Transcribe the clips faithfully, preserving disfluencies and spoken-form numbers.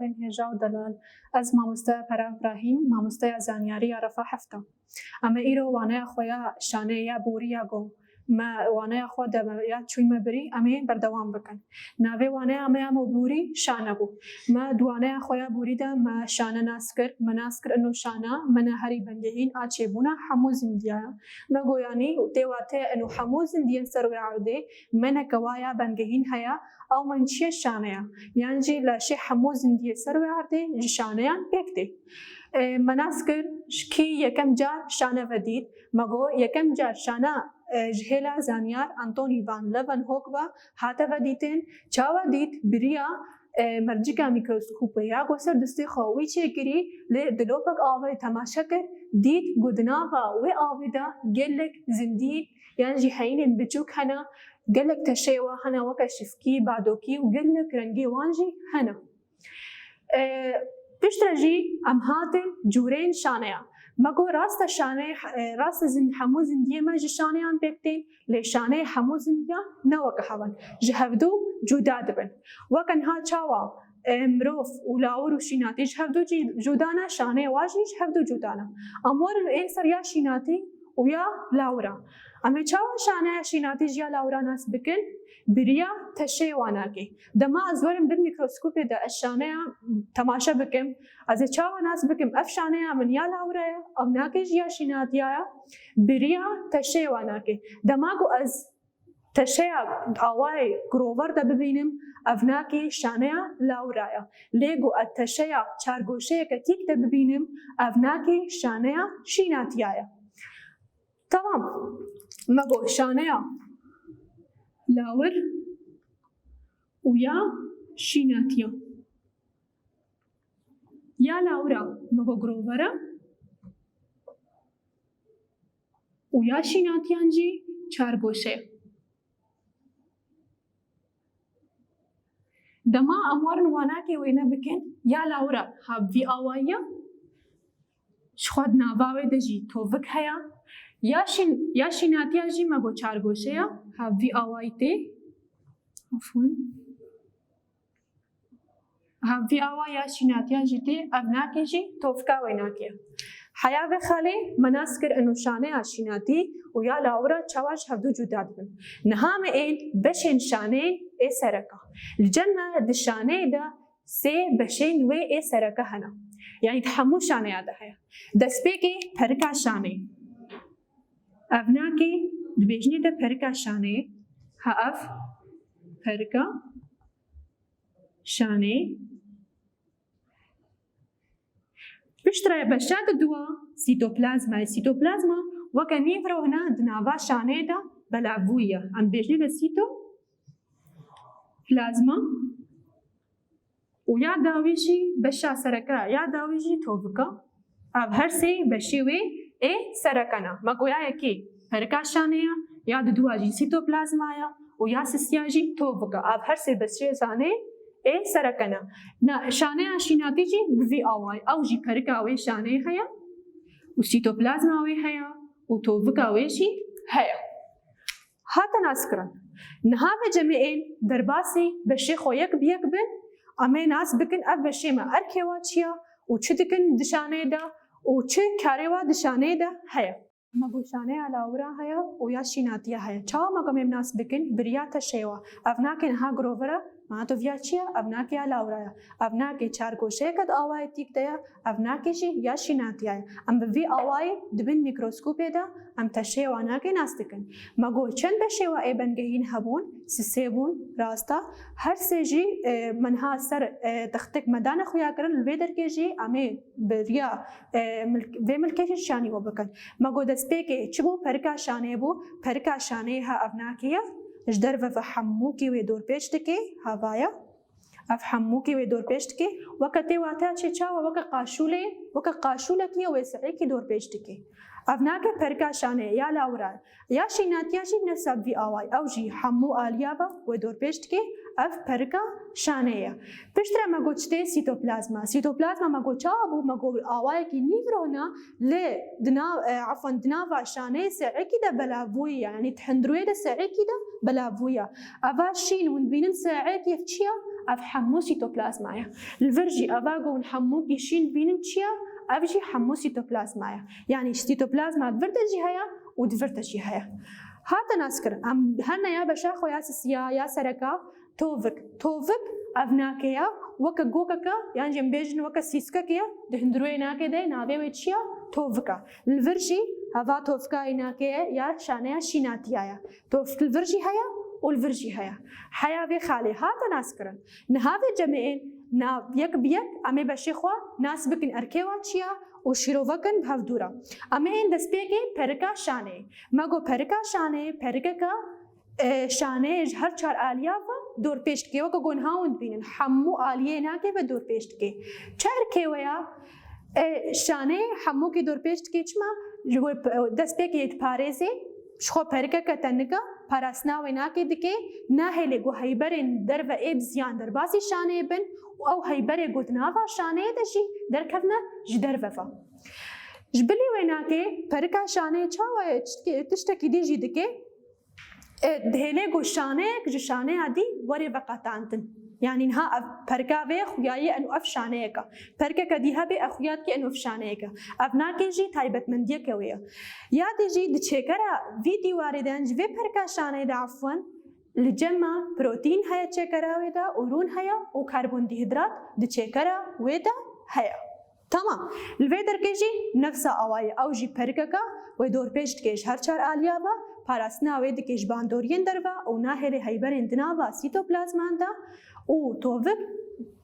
Hêja û delal. Ez mamoste Pera Ibrahîm, mamosteya zanyarî ya refa hefta. Em ê îro waneya xwe ya şanê ya borî ya go me waneya xwe de me ya çûyme birî, em ê berdewam bikin. Navê waneya me ya me borî şane bû. Me di waneya xwe ya borî de me şane nas kir, me nas kir ino şana, me ne herî bengehîn a çêbûna hemû zindiya. Me go yanî tê wate ino hemû zindiyên ser wê erdê, me neke wa ya bengehîn heye, ew men çi ye şane ya. Yan jî laşê hemû zindiyê ser wê erdê ji şaneyan pêk tê. E, me nas kir, ji kî yekem car şane ve dît? Me go, yekem car şana, e, ji hêla zanyar Anthony van Leeuwenhoek ve hate vedîtin. Çawa dît? Biriya, e, mercika mîkroskopê ya go ser destê xwe wî çêkirî, lê dilopek avê temaşe kir, dît ku di nava wê avê de gelek zindî yan jî heyînên biçûk hene, gelek teşeyê wa hene weke şifkî, badokî û gelek rengê wan jî hene. E, piştre jî em hatin cûrên şaneyan. Me got, rast e şaneyê, e, rast e zin-, hemû zindiyê me ji şaneyan pêk tên, lê şaneyê hemû zindiyan ne weke hev in. Ji hevdu cuda dibin. Weke niha çawa, e, mirov û lawir û şînatî ji hevdu cî-, cuda ne, şaneyê wa jî ji hevdu cuda ne. Em werin ê ser ya şînatî û ya lawira. Em ê çawa şaneya şînatî ji ya lawira nas bikin? Biriya teşeyê wa nakê. Dema ez werim bin mîkroskopê de ez şaneya temaşe bikim, ez ê çawa nas bikim ev şaneya min ya lawira ye, ev nakê ji ya şînatiya ye? Biriya teşeyê wa nakê. Dema ku ez teşeya awayê girover de bibînim, ev nakê şaneya lawira ye. Lê ku ez teşeya çargoşeyeke tîk de bibînim, ev nakê şaneya şînatiya ye. Tamam. Me got şaneya lawir û ya şînatiya. Ya lawira me got girover e û ya şînatiyan jî çargoşe. Dema em werin wanakê wêne bikin, ya lawira ha bi vî awayî ye, ji xwe di nava wê de jî tovik heye. Ya şîn-, ya şînatiya jî me got çargoşe ye, ha bi vî awayî tê. Afwan. Ha bi vî awa ya şînatiya jî tê, ev nakê jî tovika wê nakê. Heya vê xalê me nas kir ino şaneya şînatî û ya lawira çawa ji hevdu cuda dibin. Niha me ên beşên şaneyên ê sereka. Li cem me di şaneyê de sê beşên wê ê sereke hene. Yanî di hemû şaneya de heye. Destpêkê perika şanê. Ev nakê dibêjinê te perika şanê. Ha ev perika şanê. Piştre beşa di dua sîtoplazma ye. Sîtoplazma weke nîvrohna di nava şanê de belavbûyî ye. Em dibêjinê de sîtoplazma. Û ya dawî jî beşa sereke, ya dawî jî tovika. Ev her sê beşê wê ê sereke ne. Me got ya yekê perika şanê ye, ya didua jî sîtoplazma ye û ya sisiya jî tovika. Ev her sê beşê şanê ê sereke ne. Na, şaneya şînatî jî bi vî awayî. Ew jî perika wê şanê heye û sîtoplazma wê heye û tovika wê jî heye. Hate naskirin. Niha vê cemê ên derbasî beşê xwe yek bi yek bin, em ê nas bikin ev beşê me erkê wa çi ya û çi dikin di şanê de û çi karê wa di şanê de heye. Me got şaneya lawira heye û ya şînatiya heye. Çawa me got em nas bikin? Biriya teşeyê wa. Ev nakê niha girover e, mana toviya çi ye? Ev nakê ya lawira ye. Ev nakê çargoşeyeke di awayê tîk de ye. Ev nakê jî ya şînatiya ye. Em bi vî awayî di bin mîkroskopê de em teşeyê wa nakê nas dikin. Me got çend beşê wa ê bengehîn hebûn? Sisê bûn, rast e. Her sê jî, e, me niha ser, e, textik me dane xuya kirin, li vê derkê jî em ê bi riya, e, milk-, vê milkê jî şanî we bikin. Me got destpêkê çi bû? Perika şanê bû. Perika şanê ha ev nakê ye. Ji derve ve hemûkî wê dorpêç dikê, ha va ye. Ev hemûkî wê dorpêç dike. Weke tê wateya çê çawa? Weke qaşûlê, weke qaşûlekî ya wêseekî dorpêç dike. Ev nake perika şanê ya lawira ye. Ya şînatiya jî nefsa vî awayî. Ew jî hemû aliya ve wê dorpêç dike. Ev perika şanê ye. Piştre me got çi tê? Sîtoplazma. Sîtoplazma me got çawa bû? Me got awayekî nîvrohna. Lê di nav, e, efwan, di nava şaneyê seekî de belavbûyî ye, yanî di hundirê de seekî de belavbûyî ye. Eva şîn hûn dibînin seekî ev çi ye? Ev hemû sîtoplazma ye. Li vir jî eva ku hûn hemûkî şîn dibînin çi ye? Ev jî hemû sîtoplazma ye. Yanî sîtoplazma di vir de jî heye û di vir de jî heye. Hate naskirin. Em herne ya beşa xwe ya sisiya, ya sereka, tovik. Tovik ev nake ya, weke gokeke, yan jî em bêjin weke sîskekê ye, di hundirûyê nake de navê wê çi ye? Tovik e. Li vir jî heva tovika yê nake ye ya şaneya şînatiya ye. Tovik li vir jî heye û li vir jî heye. Heya vê xalê hate naskirin. Niha vê cemê ên na yek bi yek em ê beşê xwe nas bikin erkê wa çi ye û şîrove kin bi hevdû re. Em ê ên destpêkê perika şaneyê. Me got perika şaneyê, perikeke, e, şaneyê ji her çar aliya ve dorpêç dike. Weke ku niha hûn dibînin, hemû aliyê nake ve dorpêç dike. Çi erkê we ya? E, şaneyê hemûkî dorpêç dike. Çima? Ji we p-, destpêkê yê diparêzê, ji xwe perikeke tenik e, parastina wê nake dike, nahêlê ku heyberên derve ê bi ziyan derbasî şaneyê bin û ew heyberê ku di nava şaneyê de jî derkevne ji derve ve. Ji bilî wê nake, perika şaneyê çawa ye? Tiştekî, tiştekî dî jî dike. E, dihêle ku şaneyek ji şaneya dî were veqetandin. Yanî niha ev perika vê xuyayî eno ev şaneyek e. Perikeke dî hebe ev xuya dike eno ev şaneyek e. Ev nake jî taybetmendiyeke wê ye. Ya dî jî di çêkera vî dîwarê de, yan ji vê perika şaneyê de, efwen, li cema protîn heye çêkera wê de û rûn heye û karbondîhîdrat di çêkera wê de heye. Tamam. Li vê derkê jî nefsa awayî, ew jî perikeke wê dorpêç dike ji her çar aliya ve, parastina wê dike ji bandoriyên derve û nahêlê heyberên di nava sîtoplazman de û tovik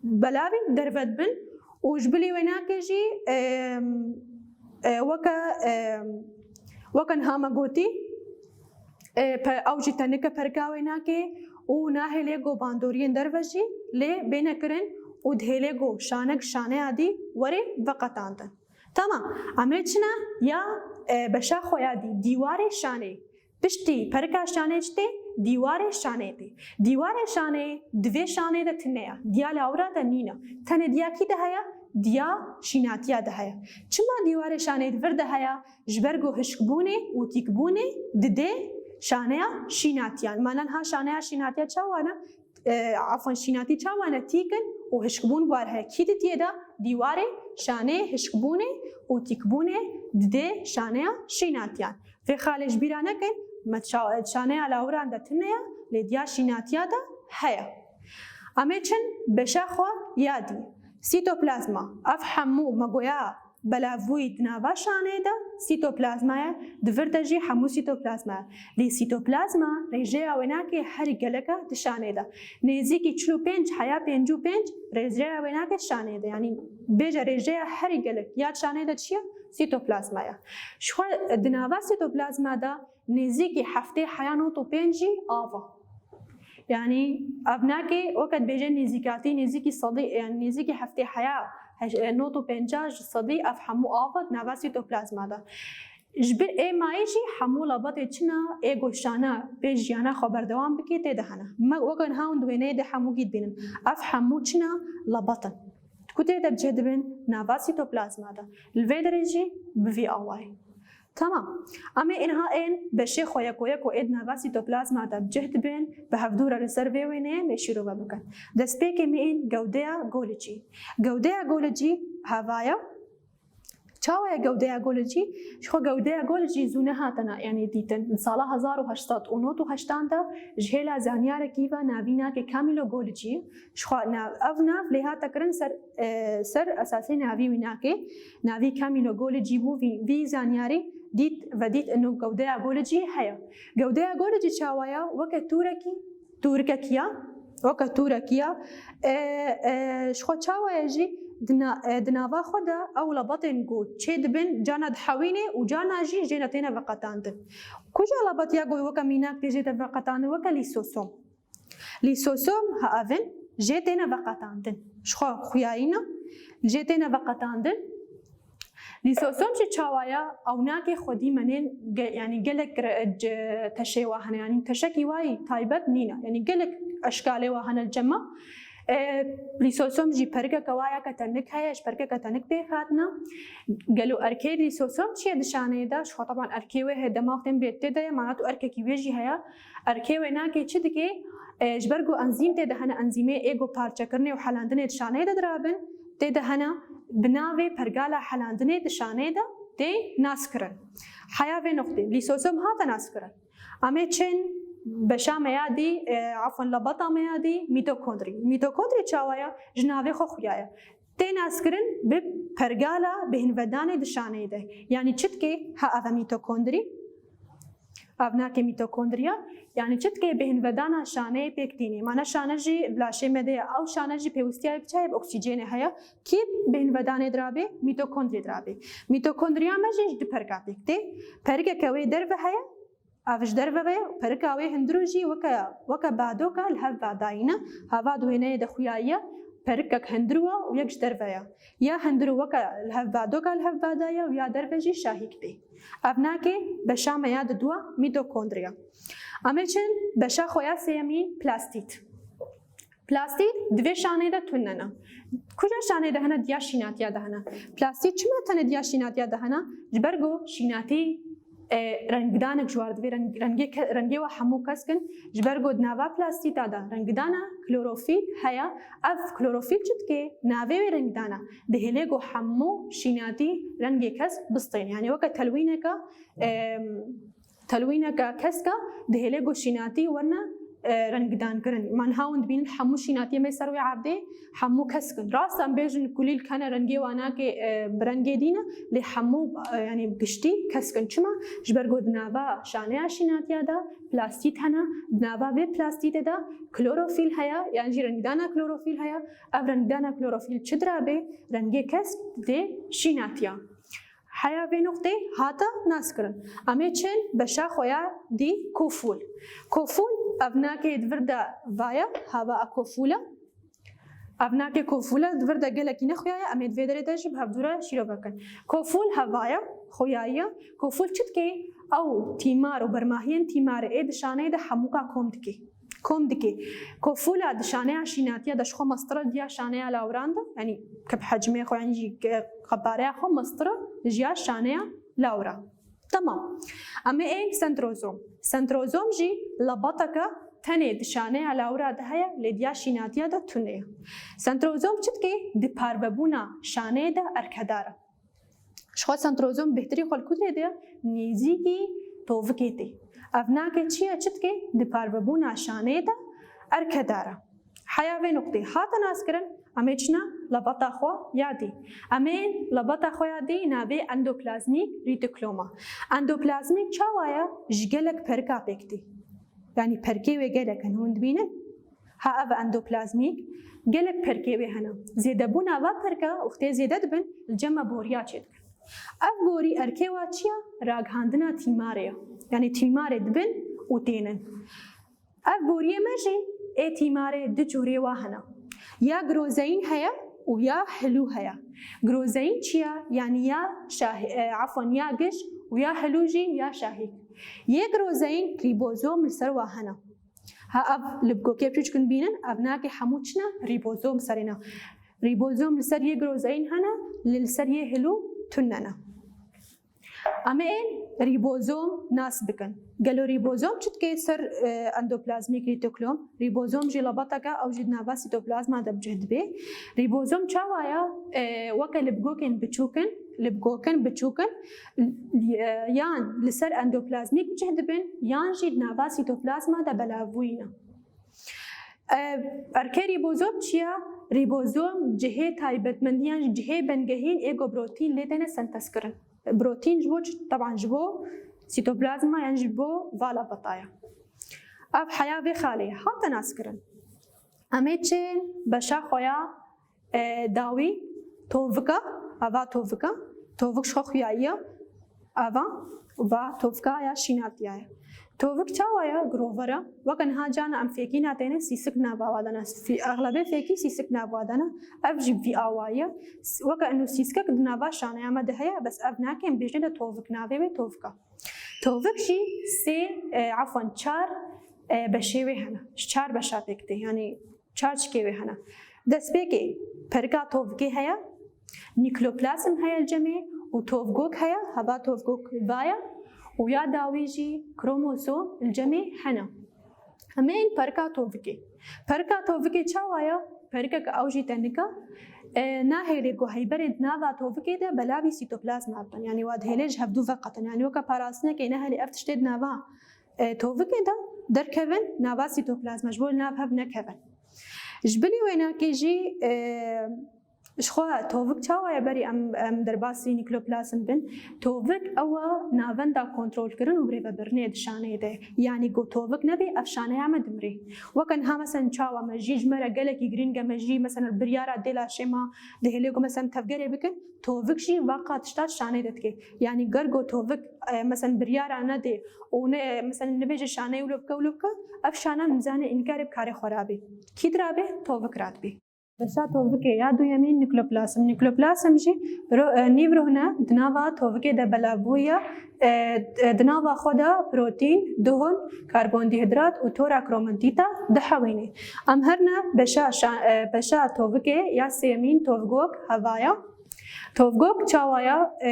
belavî derve dibin û ji bilî wê nake jî, em, e, weke, em, weke niha me gotî, e, pe-, ew jî tenike perika wê nake û nahêlê ku bandoriyên derve jî lê bêne kirin û dihêlê ku şanek şaneya dî were veqetandin. Tamam, em ê çine ya, e, beşa xwe ya dî, dîwarê şanê. Piştî perika şanê çi tê? Dîwarê şanê tê. Dîwarê şanê di vê şanê de tune ye. Diya lawira de nîne. Tenê diya kî de heye? Diya şînatiya de heye. Çima dîwarê şanê di vir de heye? Ji ber ku hişkbûnê û tîkbûnê didê şaneya şînatiyan. Mana niha şaneya şînatiya çawa ne? E, afan, şînatî çawa ne tîk in û hişkbûn war heye. Kî didiyê de? Dîwarê şanê hişkbûnê û tîkbûnê didê şaneya şînatiyan. Vê xalê ji bîra nekin, me ça-, şaneya lawiran de tune ye, lê diya şînatiya de heye. Em ê çin beşa xwe ya dî. Sîtoplazma, ev hemû me goya belavbûyî di nava şanê de sîtoplazma ye, di vir de jî hemû sîtoplazma ye. Lê sîtoplazma rêjeya wê nake herî gelek e di şanê de. Nêzîkî çil û pênc heya pêncî û pênc rêjeya wê nake şanê de. Yanî bêje rêjeya herî gelek ya şanê de çi ye? Sîtoplazma ye. Ji xwe di nava sîtoplazma de nêzîkî heftê heya nod û pênc jî av e. Yanî ev nake weke dibêje nêzîkatî, nêzîkî sedî, yanî nêzîkî heftê heya heş-, e, nod û pêncî ji sedî ev hemû av e di nava sîtoplazma de. Ji ber ê mayî jî hemû labetê çi ne, ê ku şane pê jiyana xwe berdewam bike tê de hene. Me weke niha hûn di wêneyê de hemûkî dibînin. Ev hemû çi ne? Labet in. Ku tê de bi cih dibin nava sîtoplazma de. Li vê derê jî bi vî awayî. Tamam. Em ê inha ên beşê xwe yeko yeko ê di nava sîtoplazma de bi cih dibin, bi hevdû re li ser vê wêneyê me şîrove bikin. Destpêkê me ên gewdeya Golgî. Gewdeya Golgî heva ye. Çawa ye gewdeya Golgî? Ji xwe gewdeya Golgî zû nehatine, yanî dîtin. Di sala hezar û heşt sed û nod û heştan de ji hêla zanyarekî ve navî nake Camillo Golgi. Ji xwe nav, ev nav lê hate kirin ser, e, ser esasê navî wî nake. Navî Camillo Golgi bû, vî, vî zanyarî dît ve dît ino gewdeya Golgi heye. Gewdeya Golgi çawa ye? Weke tûrekî, tûrikekî ya, weke tûrekî ya. E, e, ji xwe çawa ye jî di na, e, di nava xwe de ew labetên ku çê dibin, cana dihewîne û cana jî jê ne têne veqetandin. Kuja labetiya ku weke mînak tê jê de veqetandin, weke lîsosom. Lîsosom ha evin jê têne veqetandin. Ji xwe xuyayî ne, jê têne veqetandin. Lîsosom jî çawa ye? Ew nake xwedî menên ge-, yanî gelek re-, ce-, teşê wa hene. Yanî teşekî wa yî taybet nîne. Yanî gelek eşkalê wa hene li cema. E, lîsosom jî perikeke wa ya ke tenik heye, ji perikeke tenik pêk hatine. Gelo erkê lîsosom çi ye di şaneyê de? Ji xwe teban erkê wê heye, dema wextên bê tê de ye, mana tu erkekî wê jî heye. Erkê wê nake çi dike? E, ji ber ku enzîm tê de hene, enzîmê ê ku parçekirinê û helandinê di şaneyê de dirabin, tê de hene, bi navê pergala helandinê di şaneyê de tê naskirin. Heya vê nuqtê, lîsosom hate naskirin. Em ê çên beşa me ya dî, e, afwan, lebata me ya dî, mîtokondrî. Mîtokondrî çawa ye? Ji navê xwe xuya ye. Tê naskirin bi pergala bêhnvedanê di şaneyê de. Yanî çi dike? Ha, ev e mîtokondrî. Ev nake mîtokondriya. Yanî çi dike? Bêhnvedana şaneyê pêk tînê. Mana şane jî laşê me de ye. Ew şane jî pêwistiya bi çi heye? Bi oksîjenê heye. Kî bêhnvedanê dirabê? Mîtokondrî dirabê. Mîtokondriya me jî ji du perika pêk tê. Perikeke wê derve heye, ev ji derve ve, perika wê hundirû jî weke, weke badoka li hev vadayî ne. Ha, va di wêneyê de xuyayiye, perikek hundirû e û yek ji derve ye. Ya hundirû weke li hev badoka li hev vadayî ye û ya derve jî şahîk tê. Ev nake beşa me ya diduwa mîtokondriya. Em ê çin beşa xwe ya sêyemî, plastîd. Plastîd di vê şanê de tune ne. Kuja şanê de hene, diya şînatiya de hene. Plastîd çima tenê diya şînatiya de hene? Ji ber ku şînatî, e, rengdanek ji war divê, reng-, rengê ke-, rengê wa hemû kesk in. Ji ber ku di nava plastîda de rengdana klorofîl heye. Ev klorofîl çi dike? Navê wê rengdana. Dihêle ku hemû şînatî rengê kesk bistên. Yanî weke telwîneke, e, Telwîneke kesk e, dihêle ku şînatî werine, e, rengdan kirin. Ma niha hûn dibînin hemû şînatiyê me ser wê erdê hemû kesk in. Rast em bêjin kulîlk hene, rengê wan nake, e, bi rengê dî ne, lê hemû, e, yanî giştî kesk in. Çima? Ji ber ku di nava şaneya şînatiya de plastîd hene, di nava vê plastîdê de klorofîl heye, yan jî rengdana klorofîl heye. Ev rengdana klorofîl çi dirabê? Rengê kesk didê şînatiya. Heya vê nuqtê hate naskirin. Em ê çin beşa xwe ya dî, kofûl. Kofûl, ev nake di vir de va ye, ha va a kofûl e. Ev nake kofûl e, di vir de gelekî nexuya ye, em ê di vê derê de jî bi hevdû re şîrove kin. Kofûl heva ye, xuyayiye. Kofûl çi dike? Ew tîmar û bermahiyên tîmarê ê di şaneyê de hemûka kom dike. Kom dike. Kofûla di şaneya şînatiya de ji xwe mestir e, diya şaneya lawiran de, yanî ke bi hecmê xwe, yan jî ke-, qebareya xwe mestir e ji ya şaneya lawira. Tamam. Em ê ên sentrozom. Sentrozom jî lebateke tenê di şaneya lawira de heye, lê diya şînatiya de tune ye. Sentrozom çi dike? Di parvebûna şaneyê de erkedar e. Ji xwe sentrozom bêhtirî xwe li ku tê de, nêzîkî tovikê tê. Ev nake çi ye, çi dike? Di parvebûna şaneyê de erkedar e. Heya vê nuqtê hate naskirin, em ê çine lebata xwe ya dî. Em ê lebata xwe ya dî navê endoplazmîk retikulom e. Endoplazmîk çawa ye? Ji gelek perika pêk tê. Yanî perkê wê gelek in, hûn dibînin? Ha, ev endoplazmîk, gelek perkê wê hene. Zêdebûna va perka, wextê zêde dibin, li cem me boriya çêdikin. Ev borî erkê wa çi ye? Ragihandina tîmarê ye. Yanî tîmarê dibin û tênin. Ev boriyê me jî ê tîmarê du cûrê wa hene. Ya girozeyîn heye û ya hilû heye. Girozeyîn çi ye? Yanî ya şahî-, e, afwan, ya giş û ya hilû jî ya şahîk. Yê girozeyîn rîbozom li ser wa hene. Ha, ev li bi gokê biçûçkin bînin, ev nake hemû çi ne? Rîbozom serê ne. Rîbozom li ser yê girozeyîn hene, lê li ser yê hilû tune ne. Em ê rîbozom nas bikin. Gelo rîbozom çi dike ser, e, endoplazmîk retikulom? Rîbozom jî lebateke, ew jî di nava sîtoplazma de bi cih dibê. Rîbozom çawa ye? E, weke li bi gokên biçûk in, li bi gokin biçûk in, e, yan li ser endoplazmîk bi cih dibin, yan jî di nava sîtoplazma de belavbûyî ne. E, erkê rîbozom çi ye? Rîbozom cihê taybetmendiyan, cihê bingehîn ê ku protîn lê têne sentezkirin. Protîn ji bo çi? Teban ji bo sîtoplazma yan ji bo va lebata ye. Ev heya vê xalê hate naskirin. Em ê çên beşa xwe ya, e, dawî, tovika, eva tovika, tovik ji xwe xuyayiye, eva, va tovika ya şînatiya ye. Tovik çawa ye? Girover e. Weke niha cana em fêkî natêne, sîsik nava wa de ne. Fî-, exlebê fêkî sîsik nava de ne. Ev jî vî awa ye. S-, weke eno sîskek di nava şaneya me de heye, bes ev nake, em bêjine de tovik, navê wê tovik e. Tovik jî sê, e, afwan, çar, e, beşê wê hene. Ji çar beşa pêk tê. Yanî Çar çikê wê hene. Destpêkê perika tovikê heye, nîkloplasm heye li cemê û tovgok heye, heva tovgok vaya û ya dawî jî kromozom li cemê hene. Em ên perika tovikê. Perika tovikê çawa ye? Perikek ew jî te nika, e, nahêlê ku heyberên di nava tovikê de belavî sîtoplazma bibin. Yanî wa dihêlê ji hevdû veqetin. Yanî weke parastinekê nehêlê ev tiştê di nava, e, tovikê de derkevin nava sîtoplazma, ji bo li nav hev nekevin. Ji bilî wênakê jî, e, ji xwe tovik çawa ye berî em, em derbasî nîkloplasm bin? Tovik ew e navenda kontrolkirin û birêvebirinê di şaneyê de. Yanî ku tovik nebê, ev şaneya me dimirê. Weke niha mesela çawa mejî ji me re gelekî girîng e, mejî mesela biryara dê laşê me dihêlê ku mesela tevgerê bikin, tovik jî vaqa tişta şaneyê de dike. Yanî ger ku tovik, e, mesela biryara nedê û ne, mesela nibêje şaneyê wilo bike, wilo bike, ev şana nizane înkarê bi karê xwe rabê. Kî dirabê? Tovik radibê. Beşa tovikê ya duyemîn nîkloplasm. Nîkloplasm jî ro-, e, nîv rûne di nava tovikê de belavbûye, e, e, di nava xwe de protîn, duhun, karbondîhidrat û tora kromantîta dihewînê. Em herine beşa şa-, e, beşa tovikê ya sêyemîn tovgok hevaya. Tovgok çawa ya? E,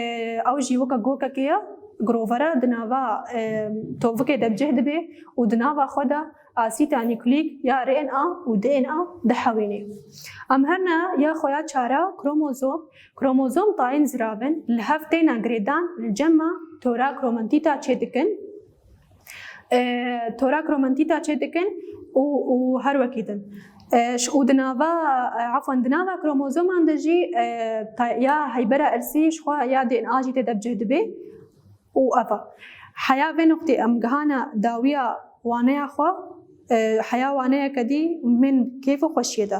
ew jî weke gokekê ya, girovera di nava, e, tovikê de bi cih dibe û di nava xwe de asîta nîklîk ya R N A û D N A dihewînê. Em herine ya xwe ya çara kromozom. Kromozom tayên ziravin li hev têne girêdan li cem me tora kromantîta çêdikin. E, tora kromantîta çêdikin û, û her wekî din. E, ş-, û di nava, e, efwan, di nava kromozoman de jî, e, ta-, ya heybera irsî ji xwe ya D N A jî tê de bi cih dibe. Û ev e. Heya vê nuqtê em gihane dawiya waneya xwe, e, heya waneyeke dî min kêf û xweşiyê de.